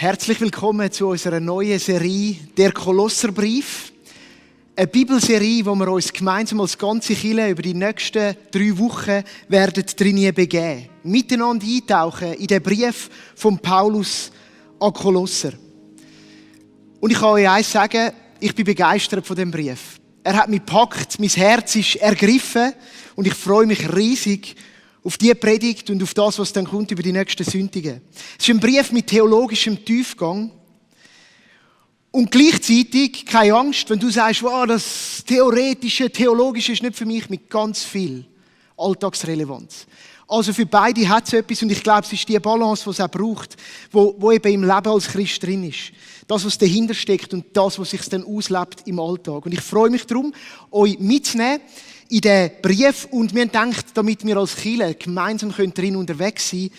Herzlich willkommen zu unserer neuen Serie «Der Kolosserbrief». Eine Bibelserie, wo wir uns gemeinsam als ganze Kirche über die nächsten 3 Wochen werden drin begeben. Miteinander eintauchen in den Brief von Paulus an Kolosser. Und ich kann euch eins sagen, ich bin begeistert von dem Brief. Er hat mich gepackt, mein Herz ist ergriffen und ich freue mich riesig auf diese Predigt und auf das, was dann kommt über die nächsten Sündigen. Es ist ein Brief mit theologischem Tiefgang und gleichzeitig keine Angst, wenn du sagst, wow, das Theologische ist nicht für mich, mit ganz viel Alltagsrelevanz. Also für beide hat es etwas und ich glaube, es ist die Balance, die es auch braucht, wo eben im Leben als Christ drin ist. Das, was dahinter steckt und das, was sich dann auslebt im Alltag. Und ich freue mich darum, euch mitzunehmen in den Brief und wir haben gedacht, damit wir als Kirche gemeinsam drin unterwegs sein können,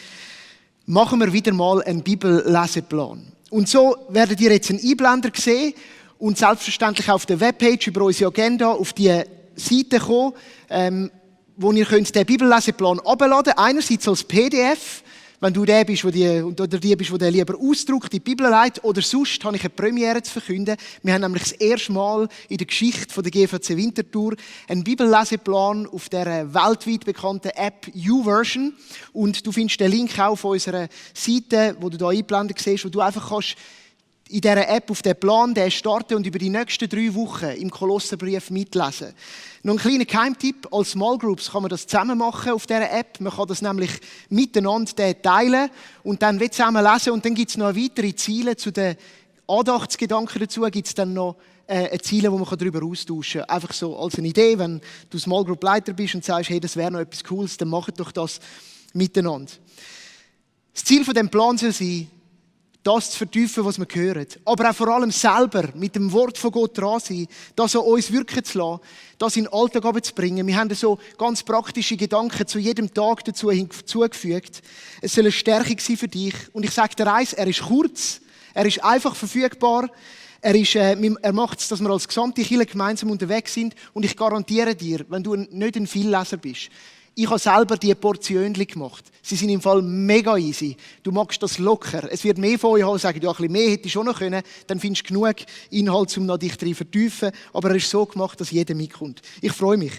machen wir wieder mal einen Bibelleseplan. Und so werdet ihr jetzt einen Einblender sehen und selbstverständlich auf der Webpage über unsere Agenda auf die Seite kommen, wo ihr könnt den Bibelleseplan herunterladen könnt. Einerseits als PDF, wenn du der bist, der lieber ausdruckt, die Bibel leitet, oder sonst habe ich eine Premiere zu verkünden. Wir haben nämlich das erste Mal in der Geschichte der GVC Winterthur einen Bibelleseplan auf der weltweit bekannten App YouVersion. Und du findest den Link auch auf unserer Seite, wo du da eingeblendet siehst, wo du einfach kannst in dieser App auf den Plan starten und über die nächsten 3 Wochen im Kolosserbrief mitlesen. Noch ein kleiner Geheimtipp, als Small Groups kann man das zusammen machen auf dieser App. Man kann das nämlich miteinander teilen und dann zusammen lesen. Und dann gibt es noch weitere Ziele zu den Andachtsgedanken dazu, gibt es dann noch Ziele, wo man darüber austauschen kann. Einfach so als eine Idee, wenn du Small Group Leiter bist und sagst, hey, das wäre noch etwas Cooles, dann macht doch das miteinander. Das Ziel von dem Plan soll sein, das zu vertiefen, was wir hören. Aber auch vor allem selber mit dem Wort von Gott dran sein, das an uns wirken zu lassen, das in den Alltag zu Wir haben so ganz praktische Gedanken zu jedem Tag dazu hinzugefügt. Es soll eine Stärkung sein für dich. Und ich sage dir eins, er ist kurz, er ist einfach verfügbar, er macht es, dass wir als gesamte Kirche gemeinsam unterwegs sind. Und ich garantiere dir, wenn du nicht ein Vielleser bist, ich habe selber diese Portionen gemacht. Sie sind im Fall mega easy. Du magst das locker. Es wird mehr von euch haben, sagen, ja, ein bisschen mehr hätte ich schon noch können. Dann findest du genug Inhalt, um noch dich drin zu vertiefen. Aber er ist so gemacht, dass jeder mitkommt. Ich freue mich.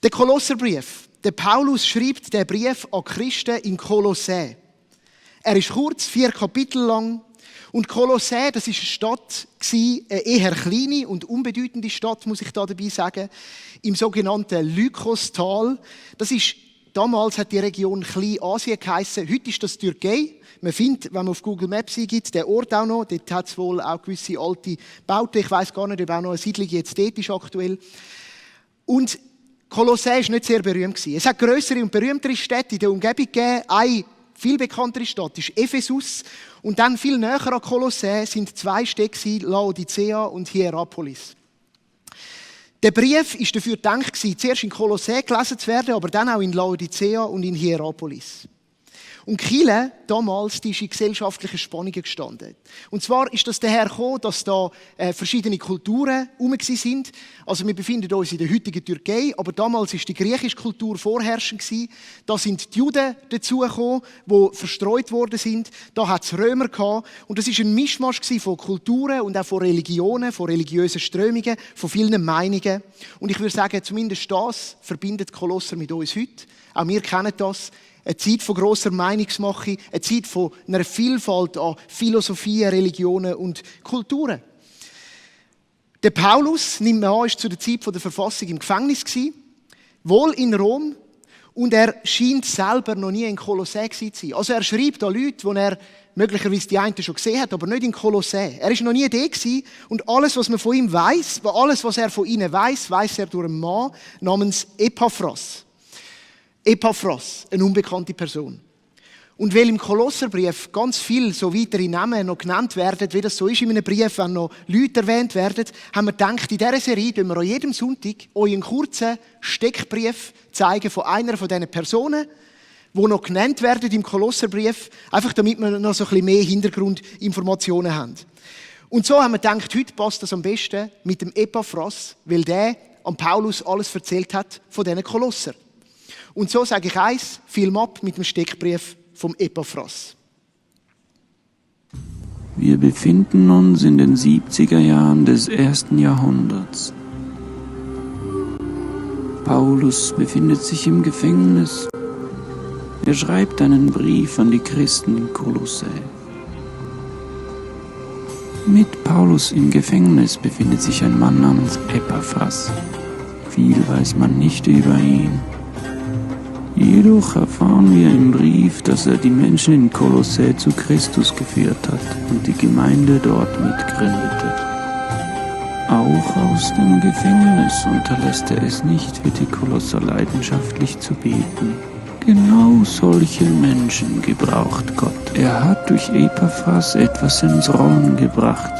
Der Kolosserbrief. Der Paulus schreibt den Brief an Christen in Kolossä. Er ist kurz, 4 Kapitel lang. Und Kolossä, das war eine Stadt, eine eher kleine und unbedeutende Stadt, muss ich da dabei sagen, im sogenannten Lykostal. Das ist, damals hat die Region Kleinasien geheissen, heute ist das Türkei. Man findet, wenn man auf Google Maps eingibt, den Ort auch noch. Dort hat es wohl auch gewisse alte Bauten. Ich weiss gar nicht, ob auch noch eine Siedlung jetzt dort ist aktuell. Und Kolossä war nicht sehr berühmt. Es hat grössere und berühmtere Städte in der Umgebung gegeben. Eine viel bekanntere Stadt ist Ephesus. Und dann viel näher an Kolossä sind 2 Städte, Laodicea und Hierapolis. Der Brief war dafür gedacht, zuerst in Kolossä gelesen zu werden, aber dann auch in Laodicea und in Hierapolis. Und Kirche, damals, die ist in gesellschaftlichen Spannungen gestanden. Und zwar ist das daher gekommen, dass da verschiedene Kulturen herum sind. Also wir befinden uns in der heutigen Türkei, aber damals war die griechische Kultur vorherrschend gewesen. Da sind die Juden dazugekommen, die verstreut worden sind. Da hat es Römer gehabt. Und das war ein Mischmasch von Kulturen und auch von Religionen, von religiösen Strömungen, von vielen Meinungen. Und ich würde sagen, zumindest das verbindet Kolosser mit uns heute. Auch wir kennen das. Eine Zeit von grosser Meinungsmache, eine Zeit von einer Vielfalt an Philosophien, Religionen und Kulturen. Der Paulus, nimmt man an, war zu der Zeit der Verfassung im Gefängnis gewesen, wohl in Rom, und er scheint selber noch nie in Kolossä gewesen zu sein. Also er schreibt an Leute, die er möglicherweise die einen schon gesehen hat, aber nicht in Kolossä. Er war noch nie da gewesen, und alles, was man von ihm weiss, alles, was er von ihnen weiss, weiss er durch einen Mann namens Epaphras. Epaphras, eine unbekannte Person. Und weil im Kolosserbrief ganz viele so weitere Namen noch genannt werden, wie das so ist in einem Brief, wenn noch Leute erwähnt werden, haben wir gedacht, in dieser Serie tun wir an jedem Sonntag euch einen kurzen Steckbrief zeigen von einer von diesen Personen, die noch genannt werden im Kolosserbrief, einfach damit wir noch so ein bisschen mehr Hintergrundinformationen haben. Und so haben wir gedacht, heute passt das am besten mit dem Epaphras, weil der an Paulus alles erzählt hat von diesen Kolosser. Und so sage ich eins, film ab mit dem Steckbrief vom Epaphras. Wir befinden uns in den 70er Jahren des 1. Jahrhunderts. Paulus befindet sich im Gefängnis. Er schreibt einen Brief an die Christen in Kolossä. Mit Paulus im Gefängnis befindet sich ein Mann namens Epaphras. Viel weiß man nicht über ihn. Jedoch erfahren wir im Brief, dass er die Menschen in Kolossä zu Christus geführt hat und die Gemeinde dort mitgründete. Auch aus dem Gefängnis unterlässt er es nicht, für die Kolosser leidenschaftlich zu beten. Genau solche Menschen gebraucht Gott. Er hat durch Epaphras etwas ins Rollen gebracht.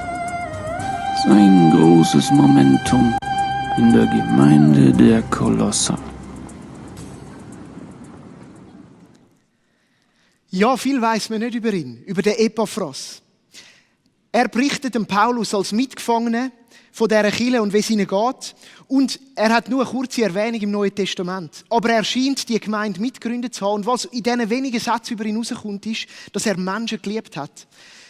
Sein großes Momentum in der Gemeinde der Kolosser. Ja, viel weiss man nicht über ihn, über den Epaphras. Er berichtet dem Paulus als Mitgefangener von dieser Kirche und wie es ihnen geht. Und er hat nur eine kurze Erwähnung im Neuen Testament. Aber er scheint die Gemeinde mitgegründet zu haben. Und was in diesen wenigen Sätzen über ihn rauskommt, ist, dass er Menschen geliebt hat.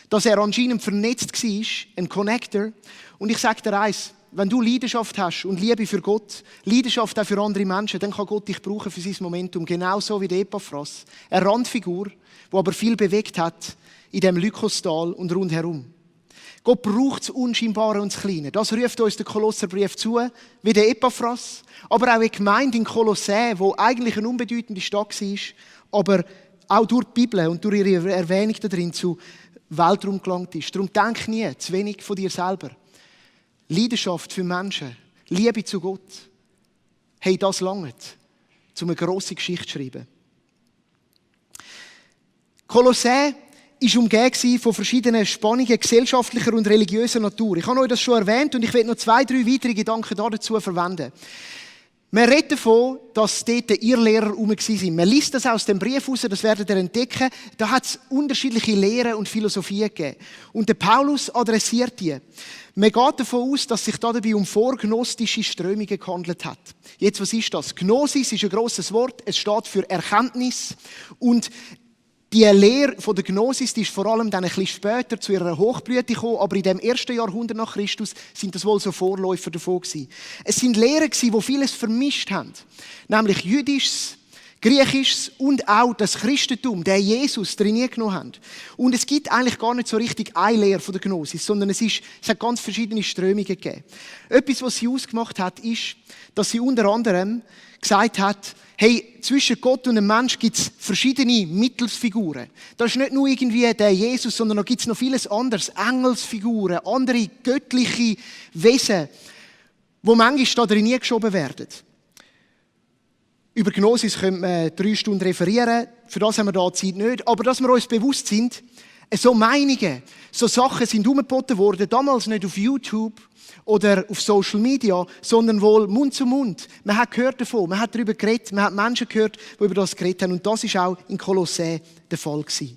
Dass er anscheinend vernetzt war, ein Connector. Und ich sage dir eins, wenn du Leidenschaft hast und Liebe für Gott, Leidenschaft auch für andere Menschen, dann kann Gott dich brauchen für sein Momentum. Genauso wie der Epaphras. Eine Randfigur, die aber viel bewegt hat in dem Lykostal und rundherum. Gott braucht das Unscheinbare und das Kleine. Das ruft uns der Kolosserbrief zu, wie der Epaphras, aber auch eine Gemeinde in Kolossä, die eigentlich eine unbedeutende Stadt war, aber auch durch die Bibel und durch ihre Erwähnung darin zu Weltraum gelangt ist. Darum denk nie zu wenig von dir selber. Leidenschaft für Menschen, Liebe zu Gott, hey, das langt, um eine grosse Geschichte zu schreiben. Kolossä war umgeben von verschiedenen Spannungen gesellschaftlicher und religiöser Natur. Ich habe euch das schon erwähnt und ich werde noch 2, 3 weitere Gedanken dazu verwenden. Man redet davon, dass dort Irrlehrer herum waren. Man liest das aus dem Brief heraus, das werdet ihr entdecken. Da hat es unterschiedliche Lehren und Philosophien gegeben. Und der Paulus adressiert die. Man geht davon aus, dass sich dabei um vorgnostische Strömungen gehandelt hat. Jetzt, was ist das? Gnosis ist ein grosses Wort, es steht für Erkenntnis und die Lehre von der Gnosis, die ist vor allem dann ein bisschen später zu ihrer Hochblüte gekommen, aber in dem 1. Jahrhundert nach Christus sind das wohl so Vorläufer davon gewesen. Es sind Lehren gewesen, die vieles vermischt haben. Nämlich Jüdisches, Griechisches und auch das Christentum, der Jesus drin genommen haben. Und es gibt eigentlich gar nicht so richtig eine Lehre von der Gnosis, sondern es hat ganz verschiedene Strömungen gegeben. Etwas, was sie ausgemacht hat, ist, dass sie unter anderem gesagt hat, hey, zwischen Gott und einem Mensch gibt es verschiedene Mittelsfiguren. Das ist nicht nur irgendwie der Jesus, sondern da gibt es noch vieles anderes. Engelsfiguren, andere göttliche Wesen, die manchmal da drin nie geschoben werden. Über Gnosis können wir 3 Stunden referieren, für das haben wir da Zeit nicht. Aber dass wir uns bewusst sind, so Meinungen, so Sachen sind umgeboten worden, damals nicht auf YouTube oder auf Social Media, sondern wohl Mund zu Mund. Man hat gehört davon, man hat darüber geredet, man hat Menschen gehört, die über das geredet haben. Und das war auch in Kolossä der Fall gewesen.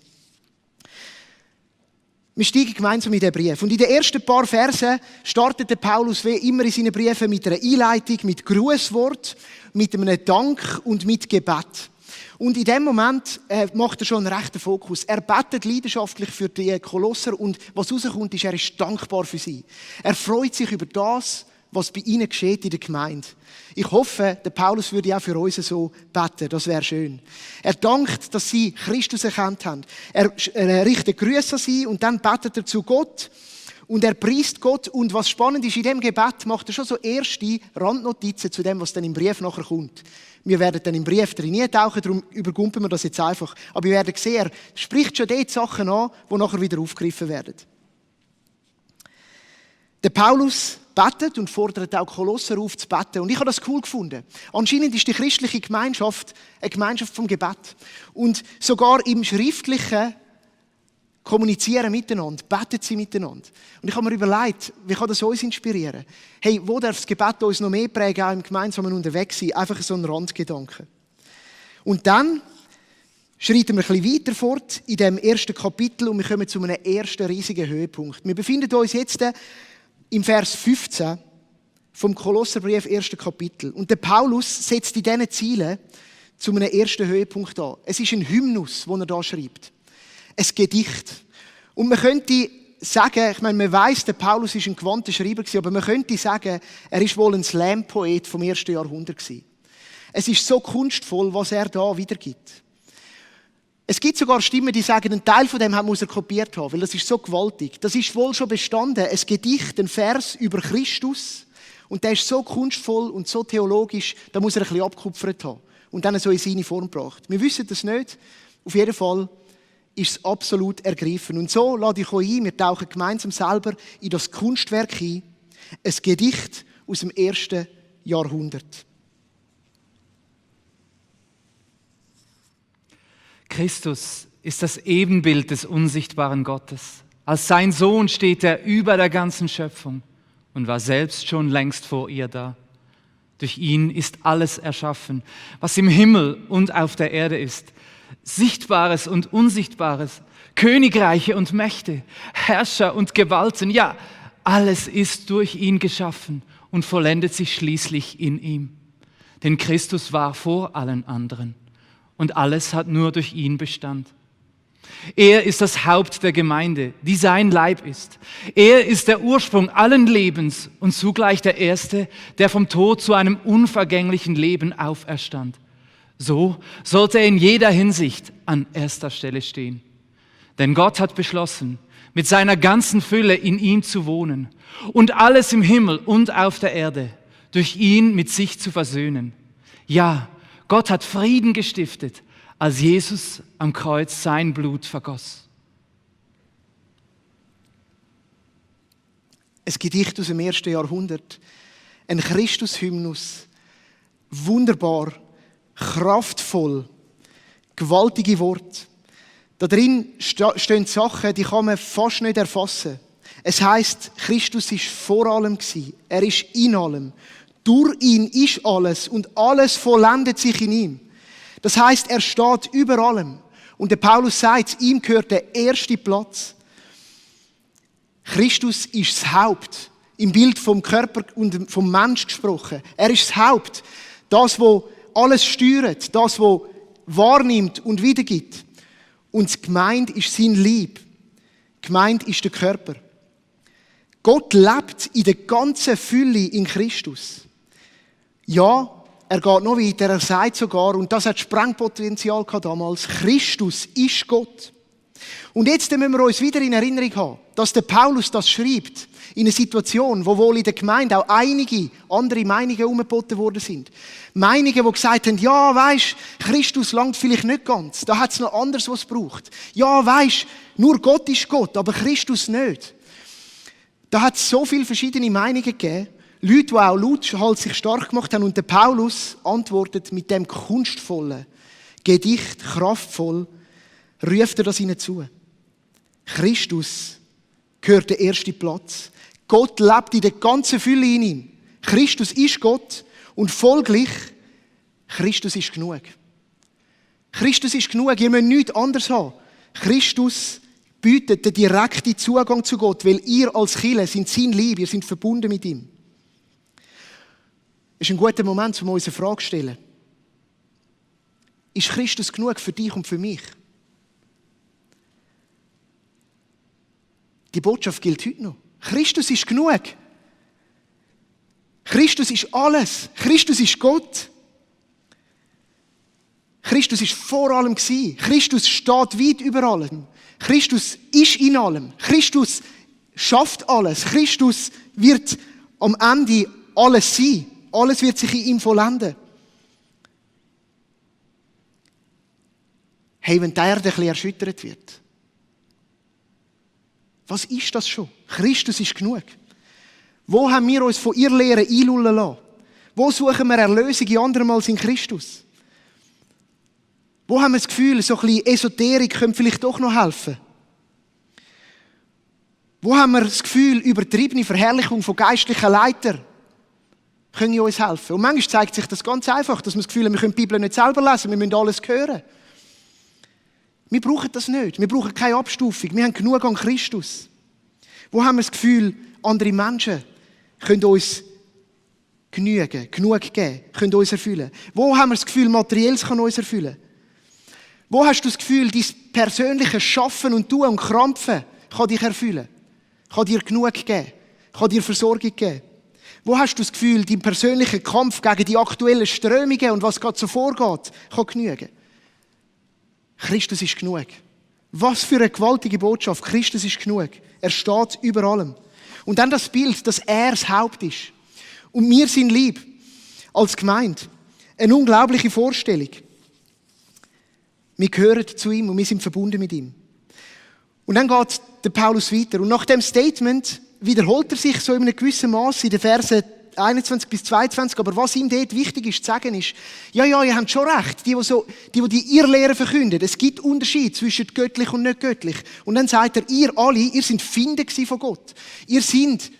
Wir steigen gemeinsam in den Brief. Und in den ersten paar Versen startete Paulus wie immer in seinen Briefen mit einer Einleitung, mit Grußwort, mit einem Dank und mit Gebet. Und in dem Moment macht er schon einen rechten Fokus. Er betet leidenschaftlich für die Kolosser und was rauskommt, ist, er ist dankbar für sie. Er freut sich über das, was bei ihnen geschieht in der Gemeinde. Ich hoffe, der Paulus würde auch für uns so beten. Das wäre schön. Er dankt, dass sie Christus erkannt haben. Er richtet Grüße an sie und dann betet er zu Gott. Und er preist Gott. Und was spannend ist, in dem Gebet macht er schon so erste Randnotizen zu dem, was dann im Brief nachher kommt. Wir werden dann im Brief drin nie tauchen, darum übergumpen wir das jetzt einfach. Aber wir werden sehen, er spricht schon dort Sachen an, die nachher wieder aufgegriffen werden. Der Paulus betet und fordert auch Kolosser auf zu beten. Und ich habe das cool gefunden. Anscheinend ist die christliche Gemeinschaft eine Gemeinschaft vom Gebet. Und sogar im schriftlichen kommunizieren miteinander, beten sie miteinander. Und ich habe mir überlegt, wie kann das uns inspirieren? Hey, wo darf das Gebet uns noch mehr prägen, auch im gemeinsamen Unterwegssein? Einfach so ein Randgedanke. Und dann schreiten wir ein bisschen weiter fort in dem ersten Kapitel und wir kommen zu einem ersten riesigen Höhepunkt. Wir befinden uns jetzt im Vers 15 vom Kolosserbrief, 1. Kapitel. Und der Paulus setzt in diesen Zielen zu einem ersten Höhepunkt an. Es ist ein Hymnus, den er da schreibt. Ein Gedicht. Und man könnte sagen, ich meine, man weiss, der Paulus war ein gewandter Schreiber, aber man könnte sagen, er ist wohl ein Slam-Poet vom 1. Jahrhundert gewesen. Es ist so kunstvoll, was er da wiedergibt. Es gibt sogar Stimmen, die sagen, ein Teil von dem muss er kopiert haben, weil das ist so gewaltig. Das ist wohl schon bestanden, ein Gedicht, ein Vers über Christus. Und der ist so kunstvoll und so theologisch, da muss er ein bisschen abgekupfert haben. Und dann so in seine Form gebracht. Wir wissen das nicht. Auf jeden Fall ist es absolut ergriffen. Und so lade ich euch ein, wir tauchen gemeinsam selber in das Kunstwerk ein. Ein Gedicht aus dem 1. Jahrhundert. Christus ist das Ebenbild des unsichtbaren Gottes. Als sein Sohn steht er über der ganzen Schöpfung und war selbst schon längst vor ihr da. Durch ihn ist alles erschaffen, was im Himmel und auf der Erde ist. Sichtbares und Unsichtbares, Königreiche und Mächte, Herrscher und Gewalten, ja, alles ist durch ihn geschaffen und vollendet sich schließlich in ihm. Denn Christus war vor allen anderen. Und alles hat nur durch ihn Bestand. Er ist das Haupt der Gemeinde, die sein Leib ist. Er ist der Ursprung allen Lebens und zugleich der Erste, der vom Tod zu einem unvergänglichen Leben auferstand. So sollte er in jeder Hinsicht an erster Stelle stehen. Denn Gott hat beschlossen, mit seiner ganzen Fülle in ihm zu wohnen und alles im Himmel und auf der Erde durch ihn mit sich zu versöhnen. Ja, Gott hat Frieden gestiftet, als Jesus am Kreuz sein Blut vergoss. Ein Gedicht aus dem 1. Jahrhundert, ein Christus-Hymnus, wunderbar, kraftvoll, gewaltige Worte. Da drin stehen Sachen, die kann man fast nicht erfassen. Es heisst, Christus ist vor allem gewesen. Er ist in allem. Durch ihn ist alles und alles vollendet sich in ihm. Das heisst, er steht über allem. Und der Paulus sagt, ihm gehört der erste Platz. Christus ist das Haupt. Im Bild vom Körper und vom Mensch gesprochen. Er ist das Haupt. Das, was alles steuert. Das, was wahrnimmt und wiedergibt. Und die Gemeinde ist sein Leib. Die Gemeinde ist der Körper. Gott lebt in der ganzen Fülle in Christus. Ja, er geht noch weiter, er sagt sogar, und das hat Sprengpotenzial gehabt damals, Christus ist Gott. Und jetzt müssen wir uns wieder in Erinnerung haben, dass der Paulus das schreibt, in einer Situation, wo wohl in der Gemeinde auch einige andere Meinungen umgeboten worden sind. Meinungen, die gesagt haben, ja, weisst, Christus langt vielleicht nicht ganz, da hat es noch anderes, was es braucht. Ja, weisst, nur Gott ist Gott, aber Christus nicht. Da hat es so viele verschiedene Meinungen gegeben. Leute, die auch laut halt sich stark gemacht haben. Und der Paulus antwortet mit dem kunstvollen Gedicht, kraftvoll, ruft er das ihnen zu. Christus gehört der erste Platz. Gott lebt in der ganzen Fülle in ihm. Christus ist Gott und folglich, Christus ist genug. Christus ist genug, ihr müsst nichts anderes haben. Christus bietet den direkten Zugang zu Gott, weil ihr als Kirche sind sein Lieb, ihr seid verbunden mit ihm. Es ist ein guter Moment, um uns eine Frage zu stellen. Ist Christus genug für dich und für mich? Die Botschaft gilt heute noch. Christus ist genug. Christus ist alles. Christus ist Gott. Christus ist vor allem gewesen. Christus steht weit über allem. Christus ist in allem. Christus schafft alles. Christus wird am Ende alles sein. Alles wird sich in ihm vollenden. Hey, wenn die Erde ein bisschen erschüttert wird. Was ist das schon? Christus ist genug. Wo haben wir uns von ihr Lehre einlullen lassen? Wo suchen wir Erlösung in anderem als in Christus? Wo haben wir das Gefühl, so ein bisschen Esoterik könnte vielleicht doch noch helfen? Wo haben wir das Gefühl, übertriebene Verherrlichung von geistlichen Leitern können uns helfen? Und manchmal zeigt sich das ganz einfach, dass wir das Gefühl haben, wir können die Bibel nicht selber lesen, wir müssen alles hören. Wir brauchen das nicht. Wir brauchen keine Abstufung. Wir haben genug an Christus. Wo haben wir das Gefühl, andere Menschen können uns genügen, genug geben, können uns erfüllen? Wo haben wir das Gefühl, Materielles kann uns erfüllen? Wo hast du das Gefühl, dein persönliches Schaffen und Tun und Krampfen kann dich erfüllen? kann dir genug geben, kann dir Versorgung geben? Wo hast du das Gefühl, dein persönlicher Kampf gegen die aktuellen Strömungen und was gerade so vorgeht, kann genügen? Christus ist genug. Was für eine gewaltige Botschaft. Christus ist genug. Er steht über allem. Und dann das Bild, dass er das Haupt ist. Und wir sind lieb als Gemeinde. Eine unglaubliche Vorstellung. Wir gehören zu ihm und wir sind verbunden mit ihm. Und dann geht der Paulus weiter. Und nach dem Statement wiederholt er sich so in einem gewissen Maß in den Versen 21 bis 22. Aber was ihm dort wichtig ist zu sagen ist, ja, ihr habt schon recht, die Irrlehre verkünden. Es gibt Unterschied zwischen göttlich und nicht göttlich. Und dann sagt er, ihr alle, ihr seid Feinde von Gott. Ihr seid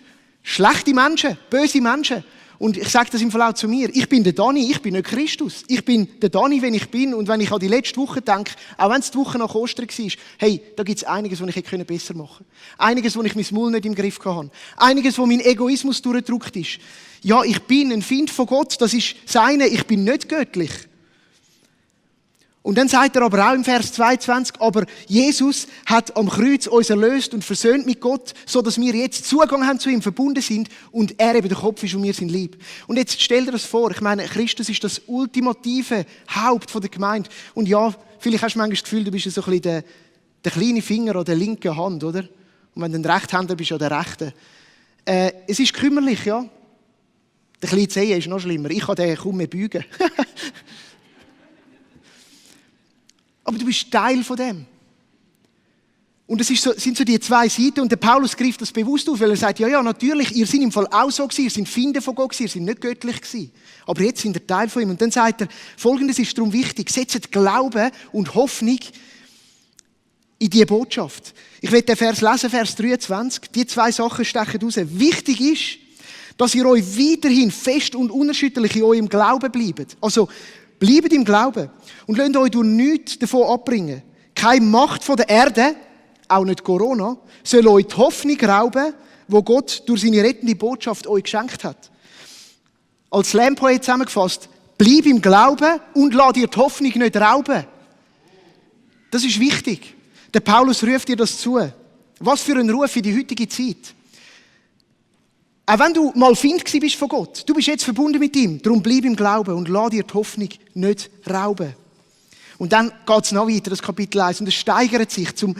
schlechte Menschen, böse Menschen. Und ich sage das im Fall auch zu mir. Ich bin der Dani, ich bin nicht Christus. Ich bin der Dani, wenn ich bin. Und wenn ich an die letzte Woche denke, auch wenn es die Woche nach Ostern war, hey, da gibt es einiges, was ich hätte besser machen können. Einiges, wo ich mein Maul nicht im Griff hatte. Einiges, wo mein Egoismus durchgedrückt ist. Ja, ich bin ein Feind von Gott. Das ist seine. Ich bin nicht göttlich. Und dann sagt er aber auch im Vers 22, aber Jesus hat am Kreuz uns erlöst und versöhnt mit Gott, so dass wir jetzt Zugang haben zu ihm, verbunden sind und er eben der Kopf ist und wir sind lieb. Und jetzt stell dir das vor, ich meine, Christus ist das ultimative Haupt der Gemeinde. Und ja, vielleicht hast du manchmal das Gefühl, du bist so ein bisschen der kleine Finger an der linken Hand, oder? Und wenn du ein Rechtshänder bist, an der rechten. Es ist kümmerlich, ja. Der kleine Zehe ist noch schlimmer. Ich kann den kaum mehr beugen. Aber du bist Teil von dem. Und das sind so die zwei Seiten. Und der Paulus greift das bewusst auf, weil er sagt, ja, natürlich, ihr seid im Fall auch so gewesen, ihr seid Feinde von Gott gewesen, ihr seid nicht göttlich gewesen. Aber jetzt sind ihr Teil von ihm. Und dann sagt er, Folgendes ist darum wichtig, setzt Glauben und Hoffnung in diese Botschaft. Ich werde den Vers lesen, Vers 23. Die zwei Sachen stechen raus. Wichtig ist, dass ihr euch weiterhin fest und unerschütterlich in eurem Glauben bleibt. Also, bleibt im Glauben und lasst euch durch nichts davon abbringen. Keine Macht von der Erde, auch nicht Corona, soll euch die Hoffnung rauben, die Gott durch seine rettende Botschaft euch geschenkt hat. Als Slam-Poet zusammengefasst, bleib im Glauben und lass dir die Hoffnung nicht rauben. Das ist wichtig. Der Paulus ruft dir das zu. Was für ein Ruf in die heutige Zeit. Auch wenn du mal Feind bist von Gott, du bist jetzt verbunden mit ihm, darum bleib im Glauben und lass dir die Hoffnung nicht rauben. Und dann geht es noch weiter, das Kapitel 1, und es steigert sich zu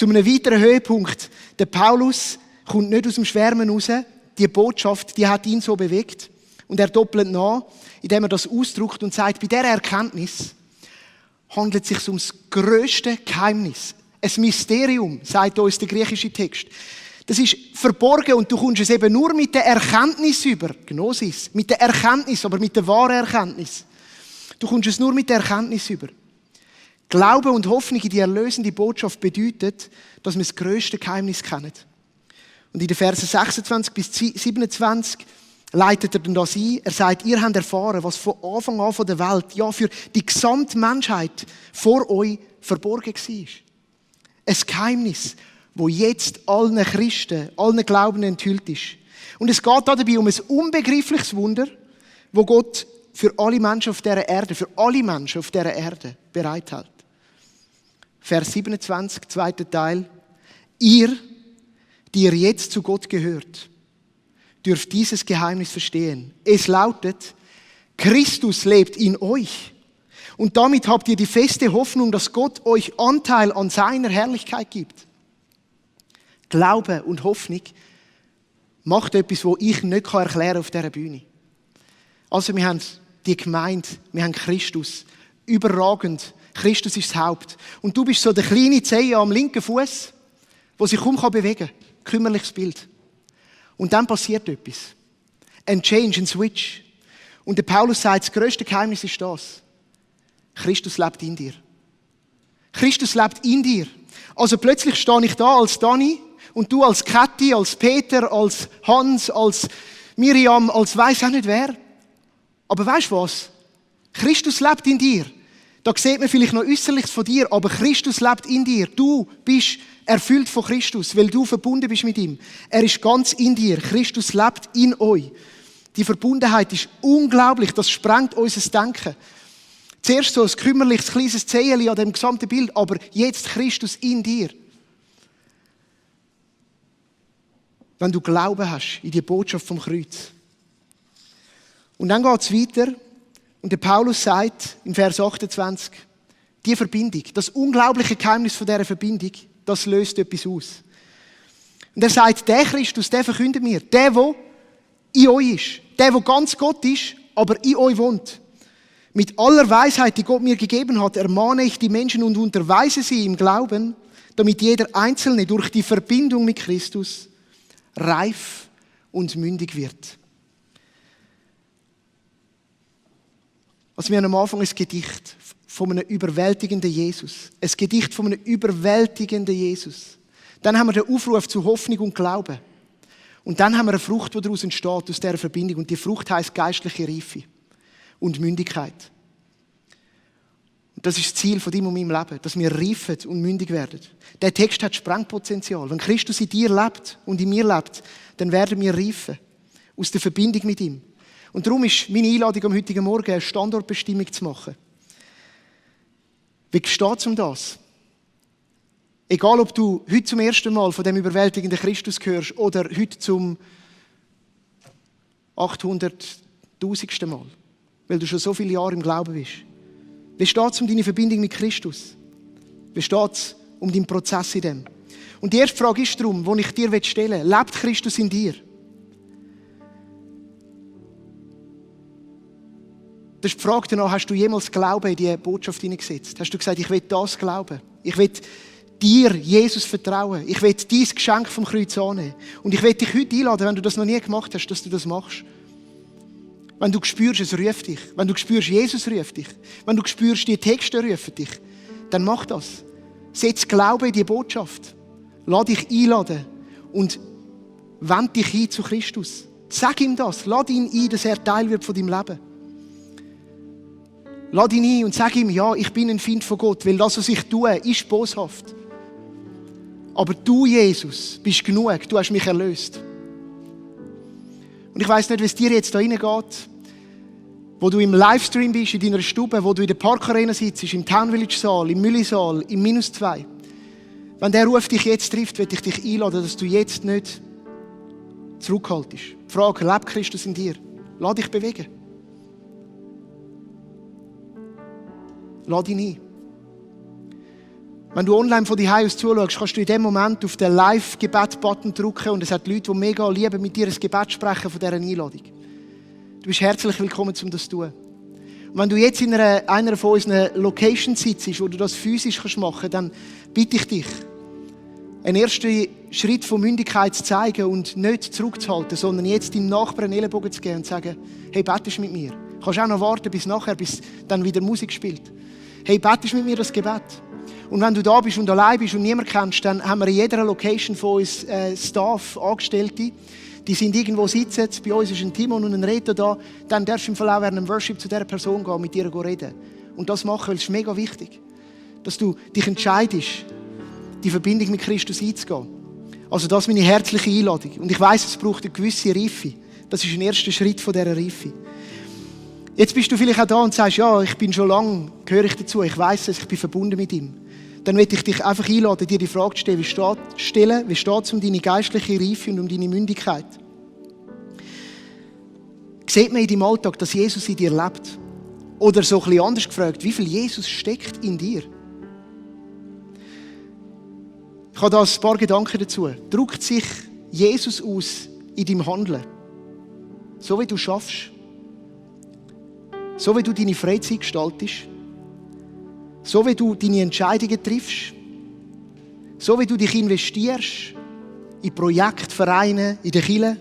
einem weiteren Höhepunkt. Der Paulus kommt nicht aus dem Schwärmen raus, die Botschaft, die hat ihn so bewegt. Und er doppelt nach, indem er das ausdrückt und sagt, bei dieser Erkenntnis handelt es sich um das grösste Geheimnis. Ein Mysterium, sagt uns der griechische Text. Das ist verborgen und du kommst es eben nur mit der Erkenntnis über. Gnosis. Mit der Erkenntnis, aber mit der wahren Erkenntnis. Du kommst es nur mit der Erkenntnis über. Glaube und Hoffnung in die erlösende Botschaft bedeutet, dass wir das grösste Geheimnis kennen. Und in den Versen 26 bis 27 leitet er dann das ein. Er sagt, ihr habt erfahren, was von Anfang an von der Welt, ja für die gesamte Menschheit vor euch verborgen war. Ein Geheimnis, wo jetzt allen Christen, allen Glaubenden enthüllt ist. Und es geht dabei um ein unbegreifliches Wunder, wo Gott für alle Menschen auf dieser Erde, bereithält. Vers 27, zweiter Teil. Ihr, die ihr jetzt zu Gott gehört, dürft dieses Geheimnis verstehen. Es lautet, Christus lebt in euch. Und damit habt ihr die feste Hoffnung, dass Gott euch Anteil an seiner Herrlichkeit gibt. Glaube und Hoffnung macht etwas, was ich nicht erklären kann auf dieser Bühne. Also wir haben die Gemeinde, wir haben Christus. Überragend. Christus ist das Haupt. Und du bist so der kleine Zehe am linken Fuß, der sich kaum bewegen kann. Kümmerliches Bild. Und dann passiert etwas. Ein Change, ein Switch. Und der Paulus sagt, das grösste Geheimnis ist das. Christus lebt in dir. Christus lebt in dir. Also plötzlich stehe ich da als Dani und du als Kathi, als Peter, als Hans, als Miriam, als weiss auch nicht wer. Aber weißt du was? Christus lebt in dir. Da sieht man vielleicht noch Äußerliches von dir, aber Christus lebt in dir. Du bist erfüllt von Christus, weil du verbunden bist mit ihm. Er ist ganz in dir. Christus lebt in euch. Die Verbundenheit ist unglaublich. Das sprengt unser Denken. Zuerst so ein kümmerliches, kleines Zeheli an dem gesamten Bild, aber jetzt Christus in dir. wenn du Glauben hast in die Botschaft vom Kreuz. Und dann geht es weiter und der Paulus sagt im Vers 28, die Verbindung, das unglaubliche Geheimnis von dieser Verbindung, das löst etwas aus. Und er sagt, der Christus, der verkündet mir, der in euch ist, der ganz Gott ist, aber in euch wohnt. Mit aller Weisheit, die Gott mir gegeben hat, ermahne ich die Menschen und unterweise sie im Glauben, damit jeder Einzelne durch die Verbindung mit Christus reif und mündig wird. Also wir haben am Anfang ein Gedicht von einem überwältigenden Jesus. Ein Gedicht von einem überwältigenden Jesus. Dann haben wir den Aufruf zu Hoffnung und Glauben. Und dann haben wir eine Frucht, die daraus entsteht, aus dieser Verbindung. Und die Frucht heisst geistliche Reife und Mündigkeit. Und das ist das Ziel von deinem und meinem Leben, dass wir reifen und mündig werden. Der Text hat Sprengpotenzial. Wenn Christus in dir lebt und in mir lebt, dann werden wir reifen aus der Verbindung mit ihm. Und darum ist meine Einladung am heutigen Morgen, eine Standortbestimmung zu machen. Wie steht es um das? Egal, ob du heute zum ersten Mal von dem überwältigenden Christus hörst oder heute zum 800.000. Mal, weil du schon so viele Jahre im Glauben bist. Wie steht es um deine Verbindung mit Christus? Wie steht es um deinen Prozess in dem? Und die erste Frage ist darum, die ich dir stellen will. Lebt Christus in dir? Das ist die Frage danach, hast du jemals Glauben in diese Botschaft hineingesetzt? Hast du gesagt, ich will das glauben? Ich will dir, Jesus, vertrauen. Ich will dein Geschenk vom Kreuz annehmen. Und ich will dich heute einladen, wenn du das noch nie gemacht hast, dass du das machst. Wenn du spürst, es ruft dich. Wenn du spürst, Jesus ruft dich. Wenn du spürst, die Texte rufen dich. Dann mach das. Setz Glauben in die Botschaft. Lass dich einladen. Und wend dich ein zu Christus. Sag ihm das. Lass ihn ein, dass er Teil wird von deinem Leben. Lass ihn ein und sag ihm, ja, ich bin ein Feind von Gott, weil das, was ich tue, ist boshaft. Aber du, Jesus, bist genug. Du hast mich erlöst. Und ich weiss nicht, wie es dir jetzt da reingeht, wo du im Livestream bist, in deiner Stube, wo du in der Parkarena sitzt, im Town Village Saal, im Mülli-Saal, im -2. Wenn der Ruf dich jetzt trifft, will ich dich einladen, dass du jetzt nicht zurückhaltest. Die Frage, lebt Christus in dir? Lass dich bewegen. Lass ihn ein. Wenn du online von dir aus zuschaust, kannst du in dem Moment auf den Live-Gebet-Button drücken und es hat Leute, die mega lieben, mit dir ein Gebet sprechen von dieser Einladung. Du bist herzlich willkommen, um das zu tun. Und wenn du jetzt in einer von unseren Locations sitzt, wo du das physisch machen kannst, dann bitte ich dich, einen ersten Schritt von Mündigkeit zu zeigen und nicht zurückzuhalten, sondern jetzt deinem Nachbarn einen Ellenbogen zu geben und zu sagen, hey, betest mit mir. Du kannst auch noch warten bis nachher, bis dann wieder Musik spielt. Hey, betest mit mir das Gebet. Und wenn du da bist und allein bist und niemand kennst, dann haben wir in jeder Location von uns Staff, Angestellte, die sind irgendwo sitzen, bei uns ist ein Timon und ein Reto da, dann darfst du im Verlauf während dem Worship zu dieser Person gehen, mit ihr reden. Und das machen, weil es ist mega wichtig, dass du dich entscheidest, die Verbindung mit Christus einzugehen. Also das ist meine herzliche Einladung. Und ich weiss, es braucht eine gewisse Reife. Das ist ein erster Schritt von dieser Reife. Jetzt bist du vielleicht auch da und sagst, ja, ich bin schon lange, gehöre ich dazu, ich weiss es, ich bin verbunden mit ihm. Dann möchte ich dich einfach einladen, dir die Frage zu stellen, wie steht es um deine geistliche Reife und um deine Mündigkeit? Sieht man in deinem Alltag, dass Jesus in dir lebt? Oder so ein bisschen anders gefragt, wie viel Jesus steckt in dir? Ich habe da ein paar Gedanken dazu. Drückt sich Jesus aus in deinem Handeln? So wie du schaffst? So wie du deine Freizeit gestaltest? So wie du deine Entscheidungen triffst? So wie du dich investierst in Projekte, Vereine, in der Kirche,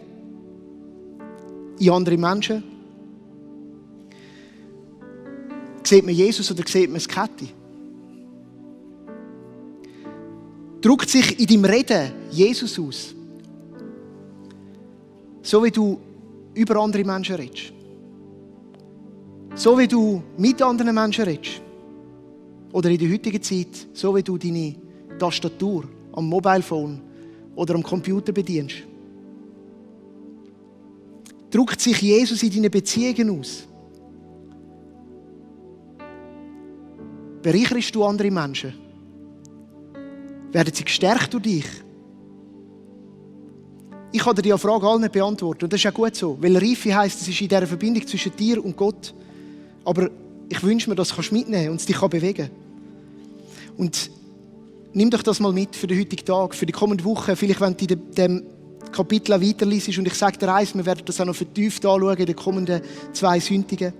in andere Menschen? Sieht man Jesus oder sieht man das Kätti? Drückt sich in deinem Reden Jesus aus? So wie du über andere Menschen redest? So wie du mit anderen Menschen redest? Oder in der heutigen Zeit, so wie du deine Tastatur am Mobilephone oder am Computer bedienst? Drückt sich Jesus in deinen Beziehungen aus? Bereicherst du andere Menschen? Werden sie gestärkt durch dich? Ich kann dir die Frage allen nicht beantworten. Und das ist auch gut so. Weil Reife heisst, es ist in dieser Verbindung zwischen dir und Gott. Aber ich wünsche mir, dass du mitnehmen kannst und es dich bewegen kann. Und nimm doch das mal mit für den heutigen Tag, für die kommende Woche. Vielleicht, wenn du in dem Kapitel weiterliest. Und ich sage dir eins, wir werden das auch noch vertieft anschauen in den kommenden 2 Sündigen.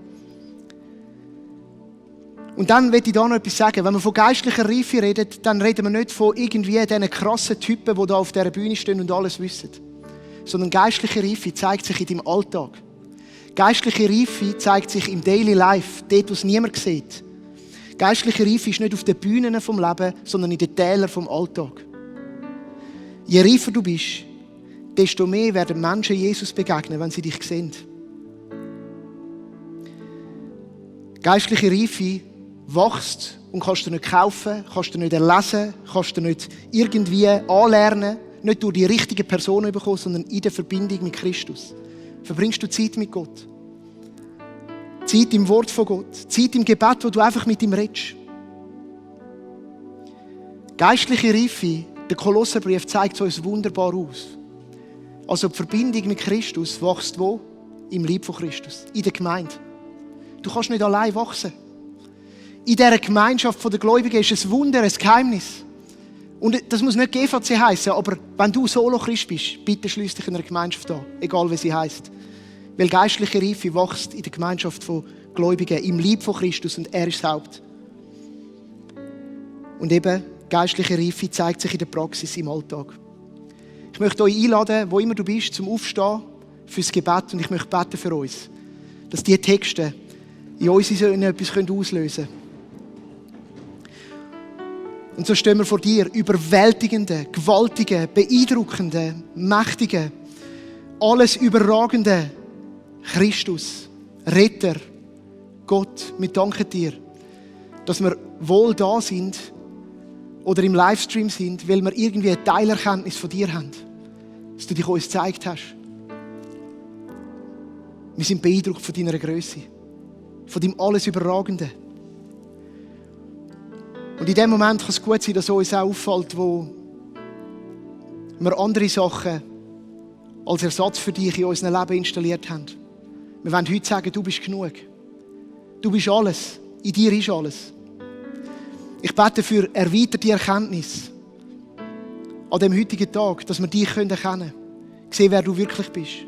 Und dann will ich da noch etwas sagen. Wenn wir von geistlicher Reife reden, dann reden wir nicht von irgendwie diesen krassen Typen, die da auf dieser Bühne stehen und alles wissen. Sondern geistliche Reife zeigt sich in deinem Alltag. Geistliche Reife zeigt sich im Daily Life, dort, wo es niemand sieht. Geistliche Reife ist nicht auf den Bühnen vom Leben, sondern in den Tälern vom Alltag. Je reifer du bist, desto mehr werden Menschen Jesus begegnen, wenn sie dich sehen. Geistliche Reife wächst und kannst du nicht kaufen, kannst du nicht erlesen, kannst du nicht irgendwie anlernen, nicht durch die richtige Person bekommen, sondern in der Verbindung mit Christus. Verbringst du Zeit mit Gott. Zeit im Wort von Gott. Zeit im Gebet, wo du einfach mit ihm redest. Geistliche Reife, der Kolosserbrief zeigt es uns wunderbar aus. Also die Verbindung mit Christus wächst wo? Im Leib von Christus, in der Gemeinde. Du kannst nicht allein wachsen. In dieser Gemeinschaft der Gläubigen ist ein Wunder, ein Geheimnis. Und das muss nicht GVC heissen, aber wenn du Solo-Christ bist, bitte schliess dich in einer Gemeinschaft an, egal wie sie heisst. Weil geistliche Reife wächst in der Gemeinschaft von Gläubigen, im Leib von Christus und er ist das Haupt. Und eben, geistliche Reife zeigt sich in der Praxis, im Alltag. Ich möchte euch einladen, wo immer du bist, zum Aufstehen fürs Gebet und ich möchte beten für uns, dass diese Texte in uns etwas auslösen können. Und so stehen wir vor dir, überwältigende, gewaltige, beeindruckende, mächtige, alles überragende Christus, Retter, Gott, wir danken dir, dass wir wohl da sind oder im Livestream sind, weil wir irgendwie eine Teilerkenntnis von dir haben, dass du dich uns gezeigt hast. Wir sind beeindruckt von deiner Größe, von deinem alles Überragenden. Und in dem Moment kann es gut sein, dass uns auch auffällt, wo wir andere Sachen als Ersatz für dich in unserem Leben installiert haben. Wir wollen heute sagen, du bist genug. Du bist alles. In dir ist alles. Ich bete für erweiterte Erkenntnis an dem heutigen Tag, dass wir dich erkennen können. Sehen, wer du wirklich bist.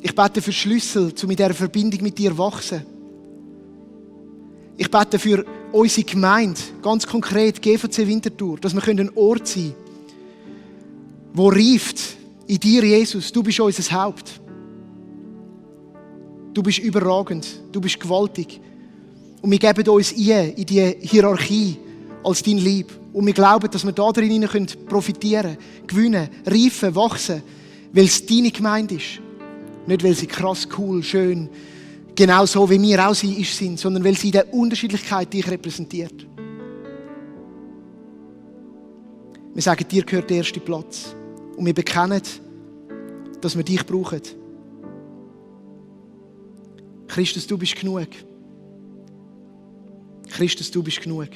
Ich bete für Schlüssel, um in dieser Verbindung mit dir zu wachsen. Ich bete für unsere Gemeinde, ganz konkret GVC Winterthur, dass wir ein Ort sein können, der reift in dir, Jesus. Du bist unser Haupt. Du bist überragend, du bist gewaltig. Und wir geben uns in die Hierarchie als dein Lieb. Und wir glauben, dass wir da drin profitieren können, gewinnen, reifen, wachsen, weil es deine Gemeinde ist. Nicht, weil sie krass, cool, schön, genau so wie wir auch sind, sondern weil sie in der Unterschiedlichkeit dich repräsentiert. Wir sagen, dir gehört der erste Platz. Und wir bekennen, dass wir dich brauchen. Christus, du bist genug. Christus, du bist genug.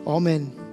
Amen.